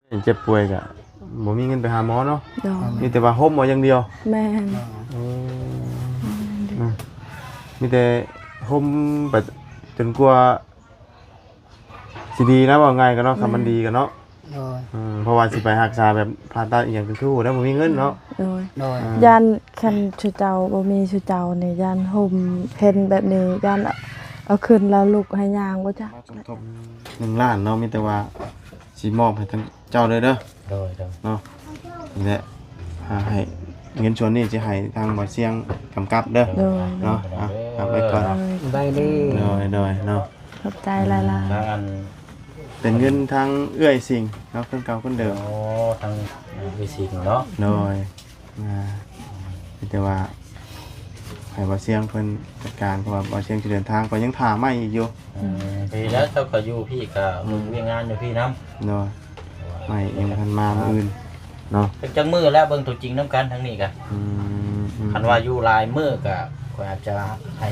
ເຈັບປ່ວຍກະບໍ່ມີເງິນໄປຫາໝໍເນາະ. ໂດຍ. ມີແຕ່ວ່າຫົ່ມເອົາຢ່າງດຽວ. ແມ່ນ. ໂອ້ ອືມ ມີແຕ່ຫົ່ມໄປຈົນກວ່າຊິດີນະ ເວົ້າງ່າຍກະເນາະ. ແມ່ນ. ຄັນມັນດີກະເນາະ. ໂດຍ. ອືມ ເພາະວ່າຊິໄປຮັກສາແບບຜ່າຕັດອີ່ຫຍັງຄືໆ ແລ້ວບໍ່ມີເງິນເນາະ. ໂດຍ. ໂດຍ. ອືມ ຢ້ານຄັນຊຸເຈົ້າບໍ່ມີຊຸເຈົ້ານີ້ ຢ້ານຫົ່ມເຫັນແບບນີ້ ຢ້ານເອົາຂຶ້ນແລ້ວລຸກໃຫ້ຍ່າງບໍ່ຈັກ. ສົມທົບໜຶ່ງລ້ານເນາະ ມີແຕ່ວ່າຊິມອບໃຫ້ທັງເຈົ້າເລີຍເດີ. ໂດຍ ໂດຍ. ເນາະ ນີ້ແຫຼະ ອ່າ ໃຫ້ເງິນສ່ວນນີ້ຊິໃຫ້ທາງບ່າວຊຽງກຳກັບເດີ. ໂດຍ. ເນາະ ອ່າ ຮັບໄວ້ກ່ອນ. ໂດຍ. ສະບາຍດີ. ໂດຍ ໂດຍ ເນາະ. ຂອບໃຈຫຼາຍໆ. ທາງອັນ ເປັນເງິນທາງເອື້ອຍສິງເນາະ ຄົນເກົ່າຄົນເດີມ. ໂອ້ ທາງເອື້ອຍສິງເນາະ. ໂດຍ. ອ່າ ມີແຕ່ວ່າໃຫ້ບ່າວຊຽງເພິ່ນຈັດການ ເພາະວ່າບ່າວຊຽງຊິເດີນທາງໄປ ຍັງຖ້າໄມ້ອີກຢູ່. ອືມ ດີແລ້ວ ເຈົ້າກະຢູ່ພີ້ກະ ອືມ ວຽກງານຢູ່ພີ້ນຳ. ໂດຍ. ໄມ້ຍັງບໍ່ທັນມາມື້ອື່ນເນາະ. ເປັນຈັກມື້ແລ້ວ ເບິ່ງຕົວຈິງນຳກັນທາງນີ້ກະ. ອືມ ອືມ. ຄັນວ່າຢູ່ຫຼາຍມື້ກະ ຂ້ອຍອາດຈະໃຫ້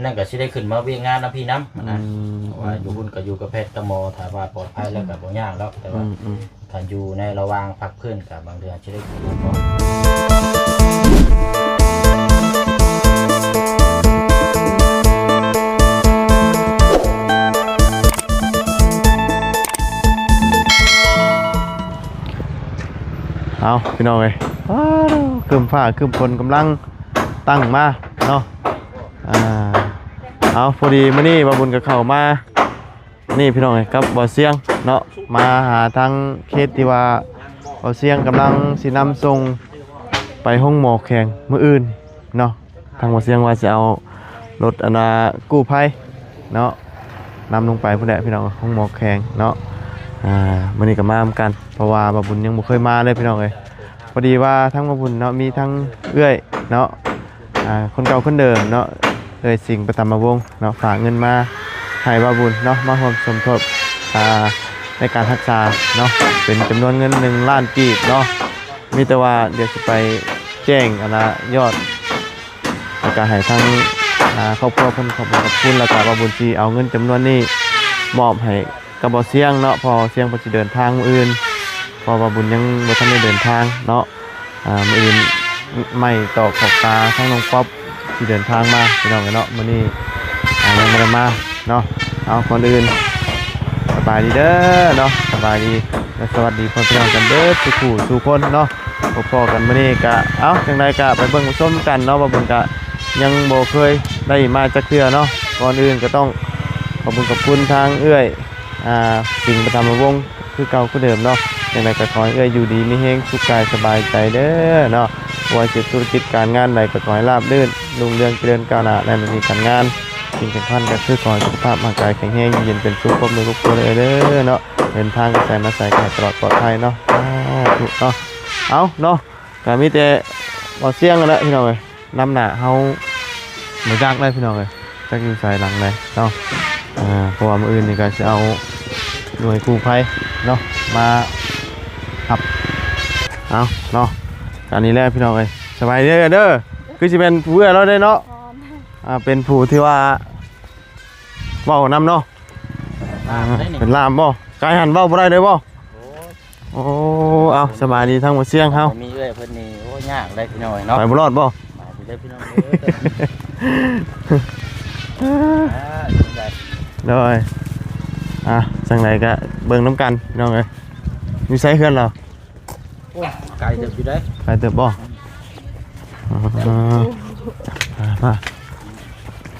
ນັ້ນກະຊິໄດ້ຂຶ້ນມາວຽກງານນຳພີ້ນຳນະ. ອືມ. ເພາະວ່າຢູ່ພຸ້ນກະຢູ່ກັບແພດກັບໝໍ ຖ້າວ່າປອດໄພແລ້ວກະບໍ່ຍາກດອກ ແຕ່ວ່າ ອືມ ອືມ ຄັນຢູ່ໃນລະຫວ່າງພັກຟື້ນກະບາງເທື່ອຊິໄດ້ຂຶ້ນມາກ່ອນ. ເອົາ ພີ່ນ້ອງເອີຍ ອ້າວ ຄຶ້ມຟ້າຄຶ້ມຝົນກຳລັງຕັ້ງມາເນາະ. ອ່າ ເອົາ ພໍດີມື້ນີ້ບ່າວບຸນກະເຂົ້າມານີ້ພີ່ນ້ອງເອີຍ ກັບບ່າວຊຽງເນາະ ມາຫາທາງເຂດທີ່ວ່າບ່າວຊຽງກຳລັງຊິນຳສົ່ງໄປໂຮງໝໍແຂວງມື້ອື່ນເນາະ. ທາງບ່າວຊຽງວ່າຊິເອົາລົດອັນນ່າກູ້ໄພເນາະ ນຳລົງໄປພຸ້ນແຫຼະພີ່ນ້ອງ ໂຮງໝໍແຂວງເນາະ. ອ່າ ມື້ນີ້ກະມານຳກັນ ເພາະວ່າບ່າວບຸນຍັງບໍ່ເຄີຍມາເລີຍພີ່ນ້ອງເອີຍ. ພໍດີວ່າທາງບ່າວບຸນເນາະ ມີທັງເອື້ອຍເນາະ ອ່າ ຄົນເກົ່າຄົນເດີມເນາະ ເອື້ອຍສິງປະຖຳມະວົງເນາະ ຝາກເງິນມາໃຫ້ບ່າວບຸນເນາະ ມາຮ່ວມສົມທົບ ອ່າ ໃນການຮັກສາເນາະ ເປັນຈຳນວນເງິນໜຶ່ງລ້ານກີບເນາະ. ມີແຕ່ວ່າດຽວຊິໄປແຈ້ງອັນນ່າຍອດ ແລ້ວກະໃຫ້ທາງ ອ່າ ຄອບຄົວເພິ່ນຂອບຄຸນຂອບຄຸນ ແລ້ວກະບ່າວບຸນຊິເອົາເງິນຈຳນວນນີ້ມອບໃຫ້ ກັບບ່າວຊຽງເນາະ ເພາະວ່າບ່າວຊຽງເພິ່ນຊິເດີນທາງມື້ອື່ນ ເພາະວ່າບຸນຍັງບໍ່ທັນໄດ້ເດີນທາງເນາະ. ອ່າ ມື້ອື່ນໄມ້ຕອກຂອບຕາທາງນ້ອງປັອບຊິເດີນທາງມາພີ່ນ້ອງເອີຍເນາະ. ມື້ນີ້ ອ່າ ຍັງບໍ່ໄດ້ມາເນາະ. ເອົາ ກ່ອນອື່ນສະບາຍດີເດີເນາະ ສະບາຍດີ ແລະ ສະຫວັດດີພໍ່ແມ່ພີ່ນ້ອງກັນເບິດສູ່ຜູ້ສູ່ຄົນເນາະ. ພໍ້ກັນມື້ນີ້ກະ ເອົາ ຈັ່ງໃດກະໄປເບິ່ງໄປຊົມກັນເນາະ ວ່າບຸນກະຍັງບໍ່ເຄີຍໄດ້ມາຈັກເທື່ອເນາະ. ກ່ອນອື່ນກະຕ້ອງຂອບຄຸນຂອບຄຸນທາງເອື້ອຍ ອ່າ ສິງປະຖຳມະວົງຄືເກົ່າຄືເດີມເນາະ. ຈັ່ງໃດກະຂໍໃຫ້ເອື້ອຍຢູ່ດີມີແຮງ ສຸກກາຍສະບາຍໃຈເດີເນາະ. ບໍ່ວ່າຈະທຸລະກິດການງານໃດກະຂໍໃຫ້ລາບລື່ນ ຮຸ່ງເຮືອງຈະເລີນກ້າວໜ້າໃນໜ້າທີ່ການງານ. ສິ່ງສຳຄັນກະຄືຂໍໃຫ້ສຸຂະພາບຮ່າງກາຍແຂງແຮງ ຢູ່ເຢັນເປັນສຸກ ຄອບຄົວເດີເນາະ. ເດີນທາງໄປໃສມາໃສກະໃຫ້ຕະຫຼອດປອດໄພເນາະ ສາທຸເນາະ. ເອົາເນາະ ກະມີແຕ່ບ່າວຊຽງຫັ້ນແຫຼະພີ່ນ້ອງເອີຍ ນຳໜ້າເຮົາ ບໍ່ຈັກໄດ໋ພີ່ນ້ອງເອີຍ ຈັກຢູ່ໃສຫຼັງໃດເນາະ. ອ່າ ເພາະວ່າມື້ອື່ນນີ້ກະຊິເອົາໜ່ວຍກູ້ໄພເນາະ ມາຮັບ ເອົາເນາະ. ກະນີ້ແຫຼະພີ່ນ້ອງເອີຍ ສະບາຍດີເດີ ຄືຊິແມ່ນຜູ້ເອື້ອຍລາວເດ້ເນາະ. ອ່າ ເປັນຜູ້ທີ່ວ່າເວົ້ານຳເນາະ. ເປັນລ່າມບໍ່? ກາຍຫັ້ນເວົ້າບໍ່ໄດ້ເລີຍບໍ່? ໂອ້ ເອົາ ສະບາຍດີທາງບ່າວຊຽງເຮົາ. ມີເອື້ອຍເພິ່ນນີ້ ໂອ້ ຍາກໄດ໋ພີ່ນ້ອງເນາະ. ໄປບໍ່ລອດບໍ່? ໄປເດີພີ່ນ້ອງເອີຍ. ໂດຍ ອ່າ ຈັ່ງໃດກະເບິ່ງນຳກັນພີ່ນ້ອງເອີຍ. ຢູ່ໃສເຮືອນລາວ? ໂອ້ ໄກເຕີບຢູ່ເດ້. ໄກເຕີບບໍ່? ອ່າ ມາ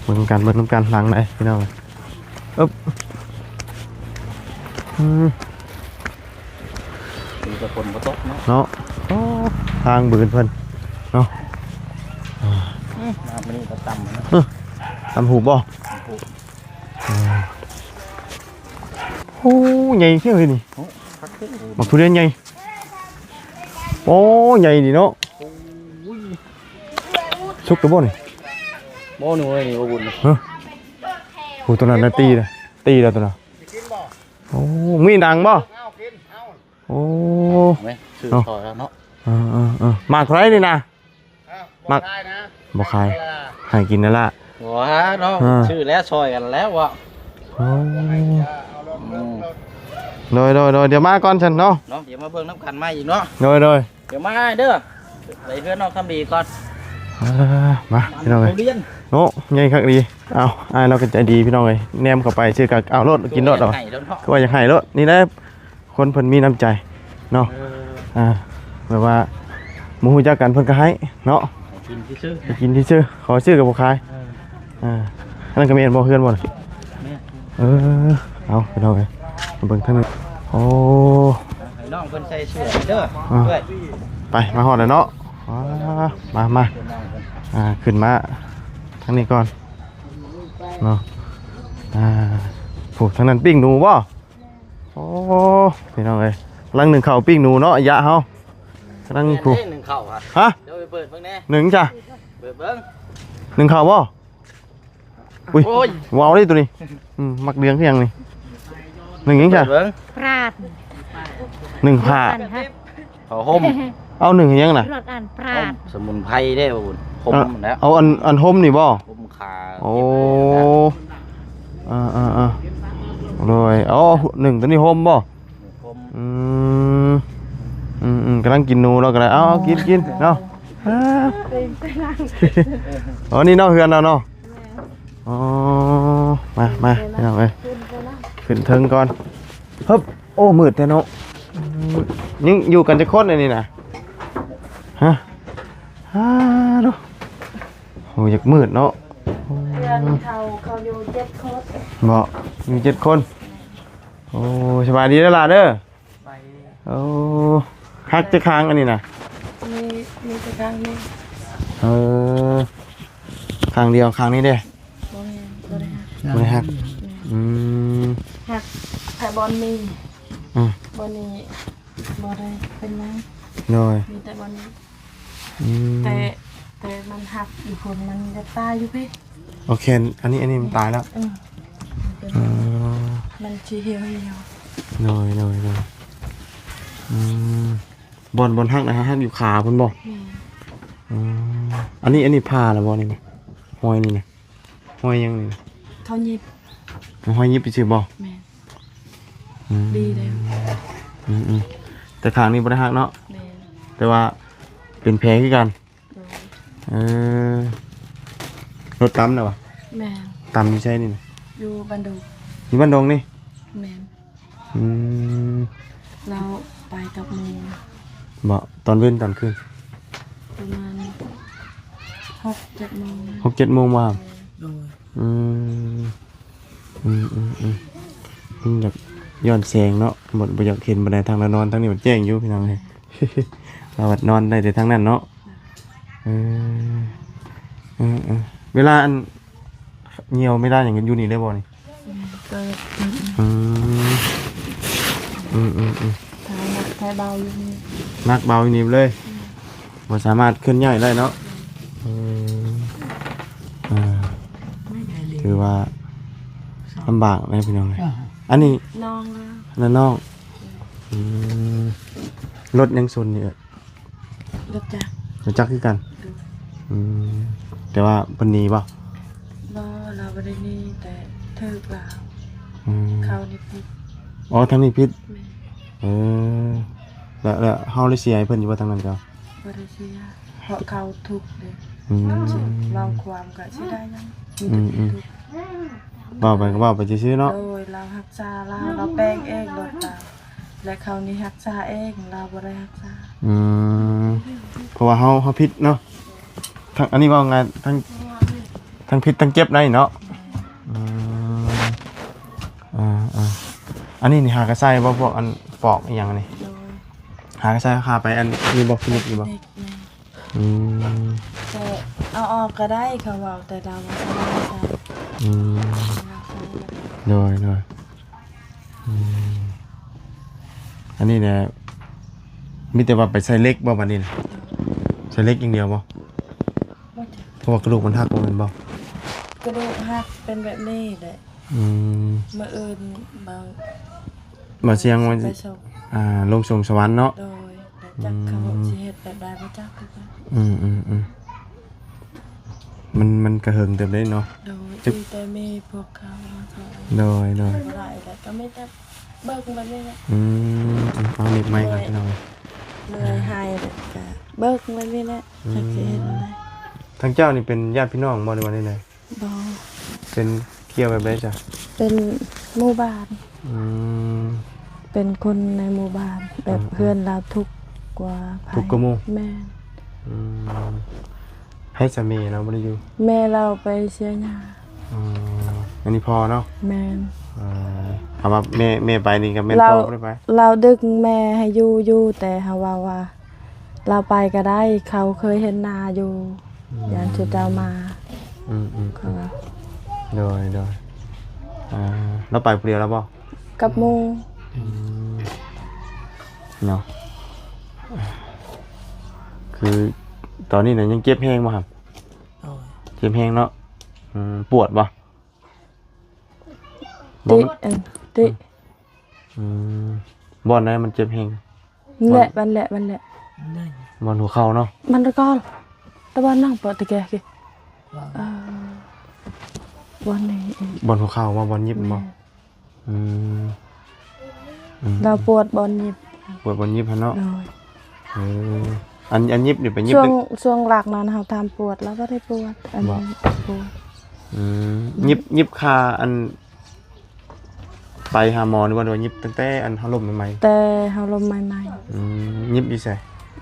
ເບິ່ງນຳກັນ ເບິ່ງນຳກັນຫຼັງໃດພີ່ນ້ອງ. ອຶບ ອືມ ມີແຕ່ຝົນບໍ່ຕົກເນາະ ເນາະ. ໂອ້ ທາງບືນເພິ່ນເນາະ. ອືມ ນ້ຳນີ້ກະຕ່ຳນະ. ເອີ ຕ່ຳຫູບໍ່? ອືມ ໂອ້ ໃຫຍ່ແທ້ເລີຍນີ້. ໂອ້ ຄັກເດ້ ບັກທຸລຽນໃຫຍ່. ໂອ້ ໃຫຍ່ດີເນາະ. ໂອ້ຍ ສຸກແລ້ວບໍ່ນີ້? ບໍ່ໜູເອີຍ ນີ້ບໍ່ບຸນ. ຮະ ໂອ້ ໂຕນັ້ນນະ ຕີແລ້ວ ຕີແລ້ວໂຕນັ້ນ. ໂອ້ ມີໜັງບໍ່? ໂອ້ ຊື້ຊ່ອຍແລ້ວເນາະ. ເອີໆໆ ໝາກເທົ່າໃດນີ້ນະ? ໝາກ ບໍ່ຂາຍ ໃຫ້ກິນນັ້ນລະ. ບໍ່ຫາເນາະ ຊື້ແລ້ວຊ່ອຍກັນແລ້ວເນາະ. ໂອ້ ອືມ ໂດຍ ໂດຍ ໂດຍ ດຽວມາກ່ອນຊັ້ນເນາະ ເນາະ ດຽວມາເບິ່ງນຳກັນໃໝ່ອີກເນາະ ໂດຍ ໂດຍ ດຽວມາເດີ ໄປເຮືອນນ້ອງຄຳດີກ່ອນ ເອີ ມາພີ່ນ້ອງເອີຍ ໂອ້ ໃຫຍ່ຄັກດີ ເອົ້າ ອ້າຍລາວກໍໃຈດີພີ່ນ້ອງເອີຍ ແນມເຂົ້າໄປຊື່ກໍເອົາໂລດ ກິນໂລດ ເອົາ ຄືວ່າຢາກໃຫ້ໂລດ ນີ້ແຫຼະ ຄົນເພິ່ນມີນ້ຳໃຈເນາະ ເອີ ອ່າ ແບບວ່າບໍ່ຮູ້ຈັກກັນເພິ່ນກໍໃຫ້ເນາະ ໃຫ້ກິນຊື່ໆ ໃຫ້ກິນຊື່ໆ ຂໍຊື້ກໍບໍ່ຂາຍ ເອີ ອ່າ ອັນນັ້ນກໍແມ່ນບໍ່ ເຮືອນບໍ່ ແມ່ນ ເອີ ເອົາ ພີ່ນ້ອງເອີຍ ມາເບິ່ງທາງນີ້ ໂອ້ ໃຫ້ນ້ອງເພິ່ນໃສ່ເສື້ອເດີ ອ່າ ເອີຍ ໄປ ມາຮອດແລ້ວເນາະ ອ່າ ມາ ມາ ຂຶ້ນມາ ອ່າ ຂຶ້ນມາທາງນີ້ກ່ອນເນາະ ອ່າ ໂອ້ ທາງນັ້ນປີ້ງໜູບໍ່? ໂອ້ ພີ່ນ້ອງເອີຍ ກຳລັງໜຶ້ງເຂົ້າປີ້ງໜູເນາະ ຍະເຮົາ ກຳລັງ ແມ່ນເດ້ ຜູ້ ໜຶ້ງເຂົ້າຫະ ຮະ ດຽວໄປເປີດເບິ່ງແດ່ ໜຶ້ງຈ້ະ ເປີດເບິ່ງ ໜຶ້ງເຂົ້າບໍ່? ອຸ້ຍ ໂອ້ຍ ວ້າວເດ້ໂຕນີ້ ອືມ ໝາກເດືອງຄືຫຍັງນີ້ ໜຶ້ງຫຍັງຈ້ະ? ເປີດເບິ່ງ ພາດ ໜຶ້ງພາດ ເຂົ້າຫົ່ມ ເອົາ ໜຶ້ງຫຍັງນະ? ລົດອັນພາດ ສະໝຸນໄພເດ້ ຫົ່ມ ເອົາ ແລ້ວ ເອົາອັນ ອັນຫົ່ມນີ້ບໍ່? ຫົ່ມຂາ ໂອ້ ເອີໆໆ ໂດຍ ເອົາ ໜຶ້ງໂຕນີ້ຫົ່ມບໍ່? ອືມ ອືມໆ ກຳລັງກິນໜູ ລາວກໍໄດ້ ເອົາ ເອົາ ກິນ ກິນເນາະ ອໍ ນີ້ເນາະ ເຮືອນລາວເນາະ ອໍ ມາ ມາ ພີ່ນ້ອງເອີຍ ຂຶ້ນເທິງກ່ອນ ຮຶບ ໂອ້ ມືດແທ້ເນາະ ອືມ ຍັງຢູ່ກັນຈັກຄົນອັນນີ້ນະ ຮະ ຮາ ໂອ້ ຢາກມືດເນາະ ເພື່ອນເຂົາ ເຂົາຢູ່ເຈັດຄົນ ເນາະ ຢູ່ເຈັດຄົນ ໂອ້ ສະບາຍດີເດີຫຼ້າເດີ ໂອ້ ຫັກຈັກຂ້າງອັນນີ້ນະ? ມີ ມີແຕ່ຂ້າງນີ້ ເອີ ຂ້າງດຽວ ຂ້າງນີ້ເດ້? ບໍ່ແມ່ນ ບໍ່ໄດ້ຫັກ ບໍ່ໄດ້ຫັກ ອືມ ຫັກແຕ່ບ່ອນນີ້ ອືມ ບ່ອນນີ້ບໍ່ໄດ້ເປັນຫຍັງ ໂດຍ ມີແຕ່ບ່ອນນີ້ ອືມ ແຕ່ ແຕ່ມັນຫັກຢູ່ພຸ້ນ ມັນຈະຕາຍຢູ່ພີ້ ໂອເຄ ອັນນີ້ ອັນນີ້ມັນຕາຍແລ້ວ ອືມ ເອີ ມັນຊິຫ່ຽວໆ ໂດຍ ໂດຍ ໂດຍ ອືມ ບ່ອນ ບ່ອນຫັກນະ ຫັກຢູ່ຂາພຸ້ນບໍ່? ແມ່ນ ອືມ ອັນນີ້ ອັນນີ້ຜ່າແລ້ວບໍ່ນີ້ນະ? ຮອຍນີ້ນະ ຮອຍຫຍັງນີ້ນະ? ເຂົາຫຍິບ ຮອຍຫຍິບຊື່ບໍ່? ແມ່ນ ອືມ ດີແລ້ວ ອືມໆ ແຕ່ຂ້າງນີ້ບໍ່ໄດ້ຫັກເນາະ? ແມ່ນ ແຕ່ວ່າເປັນແຜຄືກັນ ໂດຍ ເອີ ລົດຕຳນະຫວາ? ແມ່ນ ຕຳຢູ່ໃສນີ້ນະ? ຢູ່ບ້ານດົງ ຢູ່ບ້ານດົງນີ້? ແມ່ນ ອືມ ລາວໄປກັບໝູ່ ບໍ່? ຕອນເວັນຕອນຄືນ? ປະມານຫົກເຈັດໂມງ ຫົກເຈັດໂມງບໍ່? ໂດຍ ອືມ ອືມໆໆ ມັນຢາກຍ້ອນແສງເນາະ ບໍ່ ບໍ່ຢາກເຫັນປານໃດ ທາງລາວນອນ ທາງນີ້ມັນແຈ້ງຢູ່ພີ່ນ້ອງເອີຍ ລາວບັດນອນໄດ້ແຕ່ທາງນັ້ນເນາະ ເອີ ເອີໆ ເວລາອັນຍ່ຽວເວລາຫຍັງຢູ່ນີ້ເລີຍບໍ່ນີ້? ອືມ ອືມໆໆ ຖ້າໜັກຖ້າເບົາຢູ່ນີ້ ໜັກເບົາຢູ່ນີ້ເລີຍ ອືມ ບໍ່ສາມາດເຄື່ອນຍ້າຍໄດ້ເນາະ ອືມ ອ່າ ຖືວ່າລຳບາກເລີຍພີ່ນ້ອງເອີຍ ອັນນີ້ນ້ອງລາວ ນັ້ນນ້ອງ ອືມ ລົດຫຍັງຊົນນີ້ເອີຍ? ລົດຈັກ ລົດຈັກຄືກັນ ໂດຍ ອືມ ແຕ່ວ່າເພິ່ນໜີບໍ່? ບໍ່ ລາວບໍ່ໄດ້ໜີ ແຕ່ຖືກລາວ ອືມ ເຂົານີ້ຜິດ ອໍ ທາງນີ້ຜິດ ແມ່ນ ເອີ ແລ້ວ ແລ້ວເຮົາໄດ້ເສຍໃຫ້ເພິ່ນຢູ່ບໍ່ທາງນັ້ນເຈົ້າ? ບໍ່ໄດ້ເສຍ ເພາະເຂົາທຸກເດ້ ອືມ ເວົ້າຄວາມກໍຊິໄດ້ຫຍັງ ມີແຕ່ ອືມໆ ທຸກ ເວົ້າໄປກໍເວົ້າໄປຊື່ໆເນາະ ໂດຍ ລາວຮັກສາລາວ ລາວແປງເອງລົດລາວ ແລະ ເຂົານີ້ຮັກສາເອງ ລາວບໍ່ໄດ້ຮັກສາ ອືມ ເພາະວ່າເຮົາ ເຮົາຜິດເນາະ ທັງ ອັນນີ້ເວົ້າງ່າຍ ທັງ ທັງຜິດທັງເຈັບໄດ້ເນາະ ອືມ ອ່າໆ ອັນນີ້ນີ້ຫາກະໃສ່ບໍ່ ພວກອັນປອກອີ່ຫຍັງນີ້ ໂດຍ ຫາກະໃສ່ ຫາໄປອັນນີ້ບໍ່ ຄລີນິກນີ້ບໍ່ ຄລີນິກແມ່ນ ອືມ ແຕ່ເອົາອອກກໍໄດ້ ເຂົາເວົ້າ ແຕ່ລາວບໍ່ໃສ່ ອືມ ໂດຍໆ ອືມ ອັນນີ້ແຫຼະ ມີແຕ່ວ່າໄປໃສ່ເຫຼັກບໍ່ບັດນີ້ນະ ໃສ່ເຫຼັກຢ່າງດຽວບໍ່? ບໍ່ຈັກ ເພາະວ່າກະດູກມັນຫັກບໍ່ແມ່ນບໍ່? ກະດູກຫັກເປັນແບບນີ້ແຫຼະ ອືມ ມື້ອື່ນບ່າວ ບ່າວຊຽງວ່າ ໄປສົ່ງ ອ່າ ລົງສົ່ງສະຫວັນເນາະ ໂດຍ ແຕ່ຈັກເຂົາ ອືມ ຊິເຮັດແບບໃດບໍ່ຈັກຄືກັນ ອືມໆໆ ມັນ ມັນກະເຫິງເຕີບເດ້ເນາະ ໂດຍ ມີແຕ່ມີພວກເຂົາມາຊ່ອຍ ໂດຍໆ ບໍ່ໄດ້ແລ້ວກໍມີແຕ່ ເບິ່ງແບບນີ້ແຫຼະ. ອືມ ເອົາ ເນັບໄມກ່ອນພີ່ນ້ອງ. ເມື່ອຍຫາຍແລ້ວກະເບິ່ງແບບນີ້ແຫຼະ. ອືມ ຈັກຊິເຮັດແນວໃດ. ທາງເຈົ້ານີ້ເປັນຍາດພີ່ນ້ອງບໍ່ ຫຼືວ່າແນວໃດ? ບໍ່. ເປັນກ່ຽວແບບໃດຊະ? ເປັນໝູ່ບ້ານ. ອືມ ເປັນຄົນໃນໝູ່ບ້ານ ແບບ ອືມ ເຮືອນລາວທຸກກວ່າໃຜ. ທຸກກວ່າໝູ່? ແມ່ນ. ອືມ ໃຫ້ສາມີລາວບໍ່ໄດ້ຢູ່? ແມ່ລາວໄປເສຍຫຍ້າ. ອໍ ອັນນີ້ພໍ່ເນາະ? ແມ່ນ. ເອີ ຖ້າວ່າແມ່ ແມ່ໄປນີ້ກໍແມ່ນ ລາວ ພໍ່ບໍ່ໄດ້ໄປ. ລາວດຶງແມ່ໃຫ້ຢູ່ ຢູ່ ແຕ່ເຮົາເວົ້າວ່າ ລາວໄປກໍໄດ້ ເຂົາເຄີຍເຫັນໜ້າຢູ່. ອືມ ຢ້ານເຂົາເຈົ້າມາ. ອືມໆ ເຂົາວ່າ. ໂດຍ ໂດຍ. ອ່າ ລາວໄປຜູ້ດຽວລາວບໍ່? ກັບໝູ່. ອືມ ເນາະ ຄືຕອນນີ້ນະ ຍັງເຈັບແຮງບໍ່? ໂດຍ ເຈັບແຮງເນາະ. ອືມ ປວດບໍ່? ຕິ ບໍ່ ເອີ ຕິ ອືມ ອືມ ບ່ອນໃດມັນເຈັບແຮງ? ແຫຼະ ບ່ອນ ມັນແຫຼະ ມັນແຫຼະ ບ່ອນຫົວເຂົ່າເນາະ. ມັນຕະກອນ ຕະວັນນັ່ງປະຕະແກ ເອີ ບ່ອນນີ້ ບ່ອນຫົວເຂົ່າບໍ່? ບ່ອນຫຍິບບໍ່? ແມ່ນ. ອືມ ອືມ ລາວປວດບ່ອນຫຍິບ. ປວດບ່ອນຫຍິບຫັ້ນເນາະ. ໂດຍ. ເອີ ອັນ ອັນຫຍິບນີ້ໄປຫຍິບ ຊ່ວງ ຊ່ວງຫຼັງນັ້ນເຮົາຖາມປວດ ລາວບໍ່ໄດ້ປວດ. ອັນ ບໍ່ ປວດ. ອືມ ຫຍິບ ຫຍິບຄາ ອັນ ໄປຫາໝໍນີ້ບໍ່ ຫຼືວ່າຫຍິບຕັ້ງແຕ່ອັນເຮົາລົ້ມໃໝ່ໆ? ແຕ່ເຮົາລົ້ມໃໝ່ໆ. ອືມ ຫຍິບຢູ່ໃສ?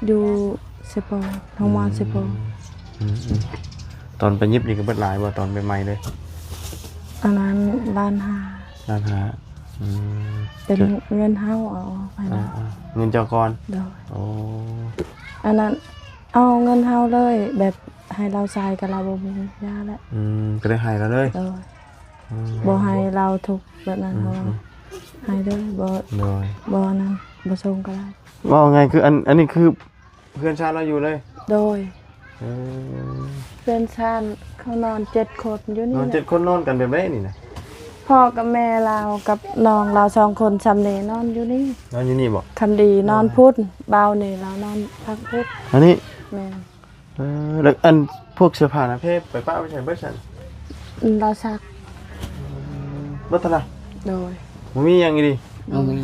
ຢູ່ເຊໂປ ໂຮງໝໍເຊໂປ. ອືມ ອືມ ອືມ ຕອນໄປຫຍິບນີ້ກໍເບິດຫຼາຍບໍ່ ຕອນໃໝ່ໆເລີຍ? ອັນນັ້ນລ້ານຫ້າ. ລ້ານຫ້າ. ອືມ ເປັນເງິນເຮົາເອົາອອກໃຫ້ລາວ. ອ່າໆ ເງິນເຈົ້າກ່ອນ? ໂດຍ. ໂອ້ ອັນນັ້ນເອົາເງິນເຮົາເລີຍ ແບບໃຫ້ລາວໃຊ້ກໍລາວບໍ່ມີຢາແຫຼະ. ອືມ ກໍໄດ້ໃຫ້ລາວເລີຍ? ໂດຍ. ອືມ ບໍ່ໃຫ້ລາວທຸກແບບນັ້ນ. ອືມ ເຮົາວ່າ ອືມ ໃຫ້ເດີ ບໍ່ ໂດຍ ບໍ່ນັ້ນ ບໍ່ສົ່ງກໍໄດ້. ເວົ້າງ່າຍຄື ອັນ ອັນນີ້ຄືເຮືອນຊານລາວຢູ່ເລີຍ? ໂດຍ. ເອີ ເຮືອນຊານເຂົານອນເຈັດຄົນຢູ່ນີ້. ນອນເຈັດຄົນ ນອນກັນແບບໃດນີ້ນະ? ພໍ່ກັບແມ່ລາວກັບນ້ອງລາວສອງຄົນ ຊ່ຳນີ້ນອນຢູ່ນີ້. ນອນຢູ່ນີ້ບໍ່? ຄຳດີນອນພຸ້ນ ບ່າວນີ້ລາວນອນພັກພຸ້ນ. ອັນນີ້? ແມ່ນ. ເອີ ແລ້ວອັນພວກເສື້ອຜ້ານະ ເພໄປປະໄວ້ໃສເບິດຊັ້ນ? ລາວຊັກ. ອືມ ເບິດຕະລະ? ໂດຍ. ບໍ່ມີຫຍັງອີ່ຫຼີ? ບໍ່ມີ.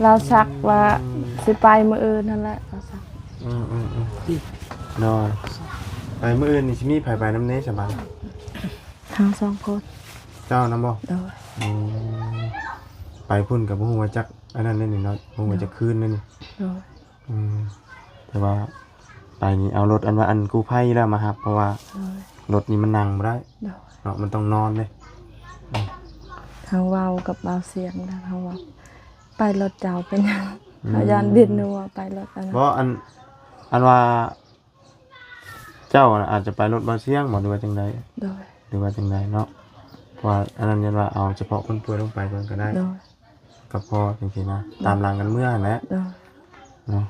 ລາວຊັກວ່າ ອືມ ຊິໄປມື້ອື່ນຫັ້ນແຫຼະ ລາວຊັກ. ອືມໆໆ ໂດຍ. ໄປມື້ອື່ນນີ້ຊິມີໃຜໄປນຳແດ່ສະບາຍ? ເຮົາສອງຄົນ. ເຈົ້ານຳບໍ່? ໂດຍ. ອືມ ໄປພຸ້ນກໍບໍ່ຮູ້ວ່າຈັກອັນນັ້ນແດ່ນີ້ເນາະ ບໍ່ຮູ້ວ່າຈັກຄືນແດ່ນີ້. ໂດຍ. ອືມ ແຕ່ວ່າໄປນີ້ເອົາລົດ ອັນວ່າ ອັນກູ້ໄພລະມາຮັບ ເພາະວ່າ ໂດຍ ລົດນີ້ມັນນັ່ງບໍ່ໄດ້. ໂດຍ. ເນາະ ມັນຕ້ອງນອນເດ້. ອືມ ເຮົາເວົ້າກັບບ່າວຊຽງແລ້ວ ເຮົາວ່າໄປລົດເຈົ້າເປັນຫຍັງ? ອືມ ເຮົາຢ້ານບິນຫົວ ໄປລົດອັນນັ້ນ. ບໍ່ ອັນ ອັນວ່າ ເຈົ້າອາດຈະໄປລົດບ່າວຊຽງບໍ່ ຫຼືວ່າຈັ່ງໃດ? ໂດຍ. ຫຼືວ່າຈັ່ງໃດເນາະ? ເພາະວ່າອັນນັ້ນ ຢ້ານວ່າເອົາສະເພາະຄົນປ່ວຍລົງໄປກ່ອນກໍໄດ້. ໂດຍ. ກໍພໍຈັ່ງຊີ້ນະ ໂດຍ ຕາມຫຼັງກັນເມືອຫັ້ນແຫຼະ. ໂດຍ. ເນາະ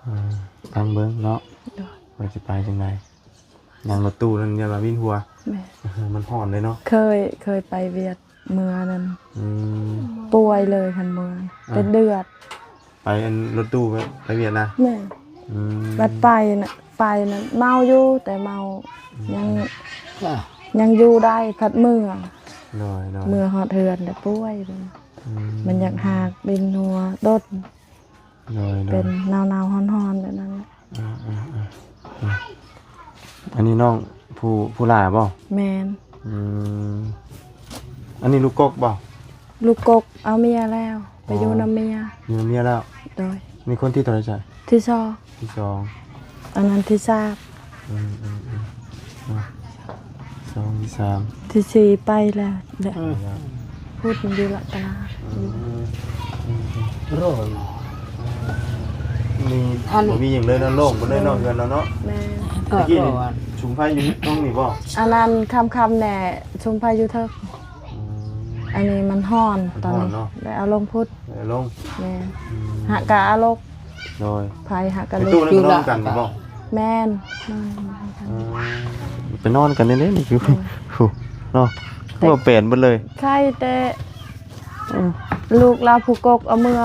ເອີ ຟັງເບິ່ງເນາະ. ໂດຍ. ວ່າຊິໄປຈັ່ງໃດ? ນັ່ງລົດຕູ້ນັ້ນ ຢ້ານວ່າວິນຫົວ. ແມ່ນ. ມັນຮ້ອນເດ້ເນາະ. ເຄີຍ ເຄີຍໄປຫວຽດເມືອນັ້ນ. ອືມ. ປ່ວຍເລີຍຄັນເມືອ ອ່າ ເປັນເດືອດ. ໄປອັນລົດຕູ້ໄປຫວຽດນະ? ແມ່ນ. ອືມ. ບັດໄປນະ ໄປນະເມົາຢູ່ ແຕ່ເມົາ ອືມ ຍັງ ອ່າ ຍັງຢູ່ໄດ້ ພັດເມືອ. ໂດຍໆ. ເມືອຮອດເຮືອນແລ້ວປ່ວຍ. ອືມ. ມັນຢາກຮາກ ວິນຫົວດົນ. ໂດຍໆ. ເປັນໜາວໆ ຮ້ອນໆ ແບບນັ້ນແຫຼະ. ອ່າໆໆ ອັນນີ້ນ້ອງຜູ້ ຜູ້ຫຼ້າບໍ່? ແມ່ນ. ອືມ. ອັນນີ້ລູກກົກບໍ່? ລູກກົກເອົາເມຍແລ້ວ ໄປຢູ່ນຳເມຍ. ຢູ່ນຳເມຍແລ້ວ? ໂດຍ. ນີ້ຄົນທີເທົ່າໃດຊະ? ທີສອງ. ທີສອງ. ອັນນັ້ນທີສາມ. ອືມໆໆ ອ່າ ສອງ ທີສາມ ທີສີ່ໄປແລ້ວແຫຼະ. ເອີ ພຸ້ນຢູ່ລະຕະຫຼາດ. ອືມ ອືມໆ ໂລນ ນີ້ ອັນນີ້ ບໍ່ມີຫຍັງເລີຍເນາະ ໂລ່ງເບິດເລີຍເນາະ ເຮືອນລາວເນາະ. ແມ່ນ. ຕະກີ້ນີ້ ເອີ ສຸມໄຟຢູ່ຫ້ອງນີ້ບໍ່? ອັນນັ້ນຄ່ຳໆ ແດ່ ສຸມໄຟຢູ່ເທິງ. ອືມ. ອັນນີ້ມັນຮ້ອນ ມັນຮ້ອນເນາະ ຕອນນີ້ ໄດ້ເອົາລົງພຸ້ນ ໄດ້ເອົາລົງ. ແມ່ນ. ອືມ. ຫາກະເອົາລົງ. ໂດຍ. ໃຜຫາກະລົງ. ໄປຕູ້ນັ້ນກໍນອນນຳກັນບໍ່? ແມ່ນ ນອນນຳກັນ. ອືມ. ໄປນອນກັນແດ່ໆ ນີ້ຄື ແມ່ນ ໂອ້ ເນາະ ແຕ່ ຄືວ່າແປນເບິດເລີຍ. ໃຄແຕ່ ອືມ ລູກລາວຜູ້ກົກເອົາເມືອ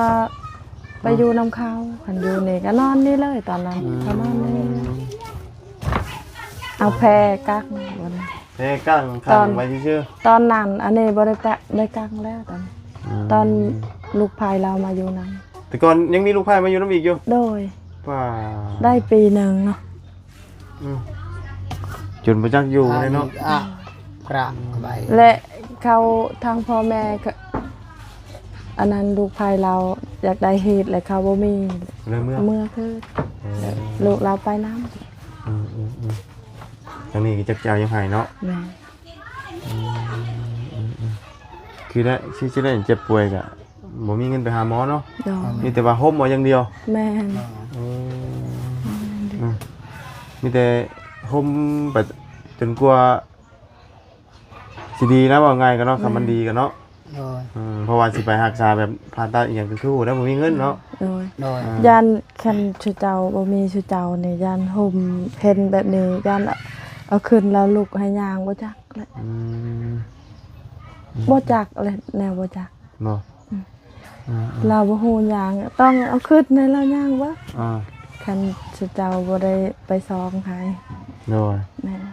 ໄປ ອືມ ຢູ່ນຳເຂົາ ຄັນຢູ່ນີ້ກໍນອນນີ້ເລີຍຕອນນັ້ນ. ອືມ. ເຂົານອນນີ້ ເອົາແພກັກ ແພກັກຂັງໄວ້ຊື່ໆ. ຕອນ ຕອນນັ້ນ ອັນນີ້ບໍ່ໄດ້ປະ ໄດ້ກັກແລ້ວຕອນ. ອືມ ຕອນລູກໃພ້ລາວມາຢູ່ນຳ. ແຕ່ກ່ອນຍັງມີລູກໃພ້ມາຢູ່ນຳອີກຢູ່? ໂດຍ. ປ້າ ໄດ້ປີໜຶ່ງເນາະ. ອືມ ຈົນບໍ່ຈັກຢູ່ເລີຍເນາະ. ອ່າ ພະໄປ ແລະ ເຂົາທາງພໍ່ແມ່ ກະ ອັນນັ້ນ ລູກໃພ້ລາວຢາກໄດ້ເຮັດ ແລະ ເຂົາບໍ່ມີ ເລີຍເມືອ ເມືອຄື ເອີ ລູກລາວໄປນຳ. ອືມໆໆ ທາງນີ້ກໍຈັກຈະເອົາຫຍັງໃຫ້ເນາະ. ແມ່ນ. ອືມໆໆ ຄືໄດ້ ຊິ ຊິໄດ້ເຈັບປ່ວຍກະບໍ່ມີເງິນໄປຫາໝໍເນາະ. ໂດຍ. ມີແຕ່ວ່າຫົ່ມເອົາຢ່າງດຽວ. ແມ່ນ. ເອີ ອືມ ອືມ ມີແຕ່ຫົ່ມໄປຈົນກວ່າຊິດີນະ ເວົ້າງ່າຍກັນເນາະ. ແມ່ນ. ຄັນມັນດີກັນເນາະ. ໂດຍ. ອືມ ເພາະວ່າຊິໄປຮັກສາແບບຜ່າຕັດອີ່ຫຍັງ ຄືບໍ່ໄດ້ ບໍ່ມີເງິນເນາະ. ໂດຍ. ໂດຍ. ອ່າ ຢ້ານຄັນຊຸເຈົ້າບໍ່ມີ ຊຸເຈົ້ານີ້ຢ້ານຫົ່ມເຫັນແບບນີ້ ຢ້ານເອົາຂຶ້ນແລ້ວລຸກໃຫ້ຍ່າງບໍ່ຈັກແຫຼະ. ອືມ ອືມ ບໍ່ຈັກແຫຼະ ແນວບໍ່ຈັກ. ບໍ່. ອືມ ອືມໆ ລາວບໍ່ຮູ້ຍ່າງ ຕ້ອງເອົາຂຶ້ນໃຫ້ລາວຍ່າງເບິ່ງ. ອ່າ ຄັນເຈົ້າບໍ່ໄດ້ໄປຊອງໃຫ້. ໂດຍ. ແມ່ນ.